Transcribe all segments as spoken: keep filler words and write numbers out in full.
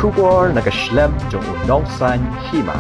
Khubor na ka shlem jong u nongsan hima.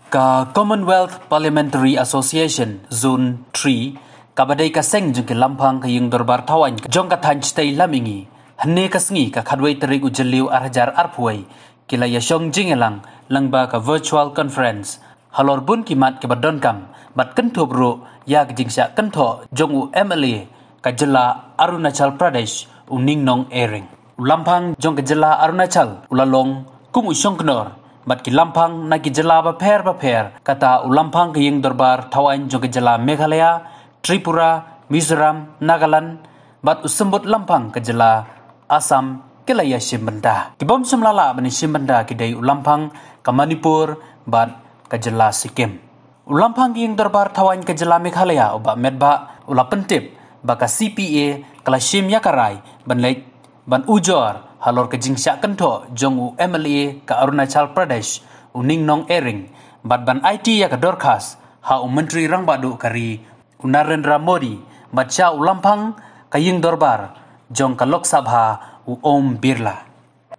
Ka Commonwealth Parliamentary Association Zone three, kaba dei ka seng jong ki lampang ka ïing dorbar thawaiñ jong ka thaiñ Shatei Lammihngi, hynne ka sngi ka khatwei tarik u Jylliew ar hajar arphew wei, ki la ïashong jingïalang lyngba ka virtual conference. Halor bun ki mat kiba donkam, bad kynthup ruh ïa ka jingshah kynthoh jong u M L A ka jylla Arunachal Pradesh, u Ningnong Eyring. U lampang jong ka jylla Arunachal u la long kum u shongknor bad ki lampang na ki jylla bapher bapher, kata u lampang ka ïing dorbar thawaiñ jong ka jylla Meghalaya, Tripura, Mizoram, Nagaland, bad u symbud lampang ka jylla Assam ki la ïashim bynta. Ki bym shym la lah ban ïashim bynta ki dei u lampang ka Manipur bad ka jylla Sikkim. U lampang ka ïing dorbar thawaiñ ka jylla Meghalaya, u Bah Metbah, u la pyntip ba ka C P A ka la shim ïa ka rai ban leit ban ujor halor ka jingshah kynthoh jong u M L A ka Arunachal Pradesh, u Ningnong Eyring, bad ban aiti ïa ka dorkhas ha u Myntri Rangbah Duh ka ri, u Narendra Modi, bad sha u lampang ka ïing dorbar jong ka Lok Sabha, u Om Birla.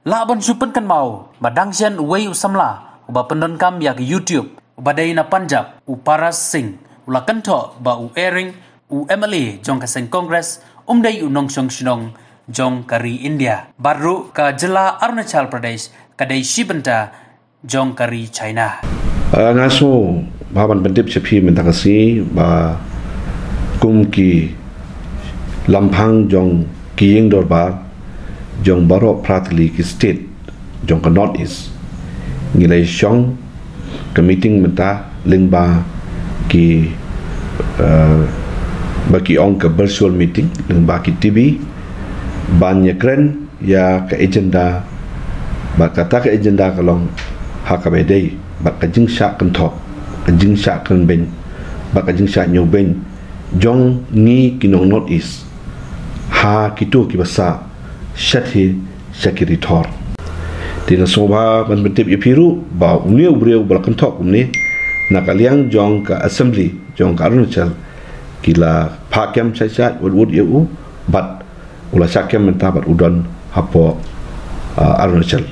Lah ban shu pynkynmaw ba dang shen uwei u samla uba pyndonkam ïa ka YouTube, uba dei na Punjab, u Paras Singh, u la kynthoh ba u Eyring, u M L A jong ka seng Congress, um dei u nongshong shnong jong ka ri India. Bad ruh ka jylla Arunachal Pradesh ka dei shi bynta jong ka ri China. Ah, nga sngew ba ban pyntip sha phi mynta ka sngi ba kum ki lampang jong ki ïing dorbar jong baroh phra tylli ki state jong ka North East, ngi la ïashong ka meeting mynta lyngba ki, eh, ba ki ong ka virtual meeting, lyngba ki T V, ban ïakren ïa ka agenda, bad kata ka agenda ka long ha kaba ïadei bad ka jingshah kynthoh, ka jingshah kren beiñ, bad ka jingshah ñiewbeiñ jong ngi ki nong North East ha kito kiba sah shathie sha ki ri thor. Te nga sngewbha ban pyntip ïa phi ruh ba une u briew ba la kynthoh kumne, na ka liang jong ka assembly jong ka Arunachal, ki la phah kem shai shai wut wut ïa u, bad u la shah kem mynta bad u don hapoh, ah, Arunachal.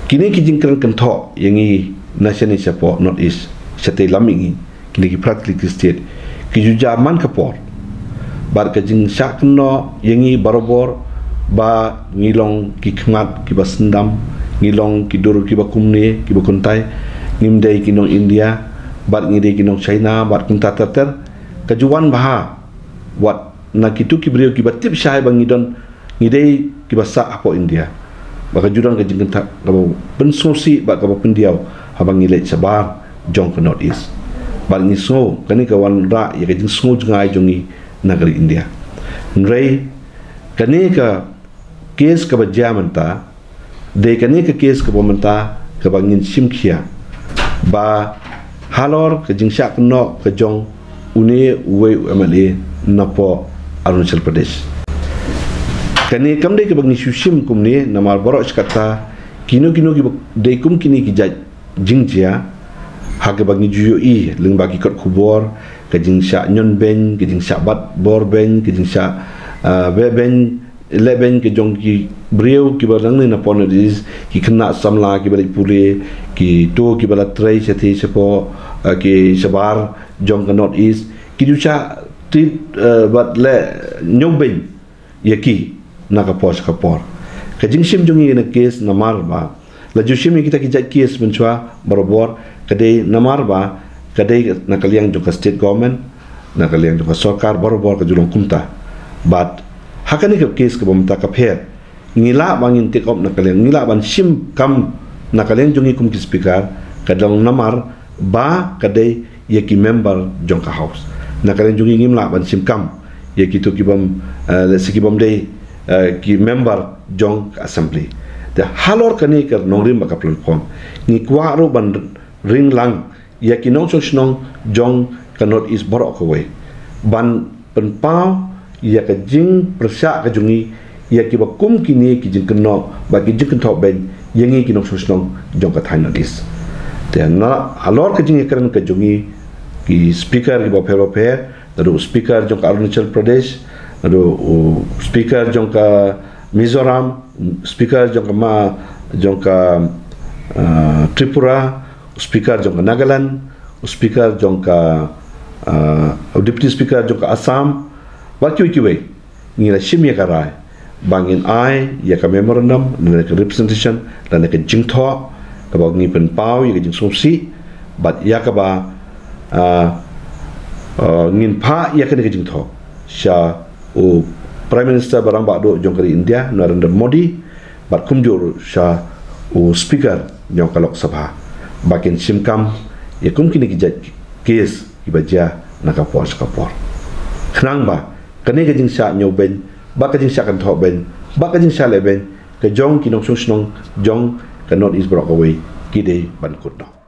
Kine ki jingkren kynthoh ïa ngi na shane shapoh North East, shatei Lammihngi, kine ki phra tylli ki state, ki ju jia man ka por. Bad ka jingshah kynnoh ïa ngi barabor ba ngi long ki khmat kiba syndam, ngi long ki dur kiba kumne, kiba kynthei, ngim dei ki nong India, bad ngi dei ki nong China, bad kumta ter ter, ka ju wan bha wat na kito ki briew kiba tip shai ba ngi don, ngi dei kiba sah hapoh India. Ba ka ju don ka jingkynthah kaba pynsngewsih bad kaba pyndiaw haba ngi leit shabar jong ka North East. Bad ngi sngew kane ka wanrah ïa ka jingsngew jngai jong ngi na ka ri India. Hynrei kane ka case kaba jia mynta, dei kane ka case kaba mynta kaba ngin shim khia ba halor ka jingshah kynnoh ka jong une uwei u M L A napoh Arunachal Pradesh. Kane kam dei kaba ngi shu shim kumne, namar baroh shi katta kino kino kiba dei kum kine ki jait jingjia ha kaba ngi ju ïohi lyngba ki kot khubor, ka jingshah ñion beiñ, ka jingshah bat bor beiñ, ka jingshah, ah, beh beiñ, leh beiñ ka jong ki briew kiba nangne napoh North East, ki khynnah samla kiba leit pule, kito kiba la trei shathie shapoh, eh, ki shabar jong ka North East, ki ju shah treat, eh, bad leh ñiewbeiñ ïa ki na ka por sha ka por. Ka jingshim jong ngi ïa kane ka case namar ba la ju shim ïa kita ki jait case mynshuwa barabor, ka dei namar ba ka dei na ka liang jong ka state government, na ka liang jong ka sorkar barabor ka ju long kumta. Bad ha kane ka case kaba mynta ka pher, ngi lah ba ngin take up na ka liang, ngi lah ban shim kam na ka liang jong ngi kum ki speaker, ka dei namar ba ka dei ïa ki member jong ka House. Na ka liang jong ngi ngim lah ban shim kam ïa kito kibym, eh, lehse kibym dei, eh, ki member jong ka Assembly. Te halor kane ka nongrim bad ka platform, ngi kwah ruh ban ring lang ïa ki nongshong shnong jong ka North East baroh kawei ban pynpaw ïa ka jingpyrshah ka jong ngi ïa kiba kum kine ki jingkynnoh bad ki jingkynthoh beiñ ïa ngi ki nongshong shnong jong ka thaiñ North East. Te na halor ka jingïakren ka jong ngi ki speaker kiba pher ba pher, naduh u speaker jong ka Arunachal Pradesh, naduh u speaker jong ka, Mizoram, speaker jong ka ma jong ka uh, Tripura, speaker jong ka Nagaland, speaker jong ka uh, deputy speaker jong ka Assam, bad kiwei kiwei. Ngi la shim ïa ka rai ba ngin ai ïa ka memorandum, lane ka representation, lane ka jingthoh kaba ngi pynpaw ïa ka jingsngewsih, bad ïa kaba uh, uh, ngin phah ïa kane ka jingthoh sha u Prime Minister ba rangbah duh jong ka ri India, Narendra Modi, bad kumjuh sha u speaker jong ka Lok Sabha ba kin shim kam ïa kum kine ki jait case kiba jia na ka por sha ka por. Khnang ba kane ka jingshah ñiewbeiñ, ba ka jingshah kynthohbeiñ, ba ka jingshah lehbeiñ ka jong ki nongshong shnong jong ka North East baroh kawei ki dei ban kut noh.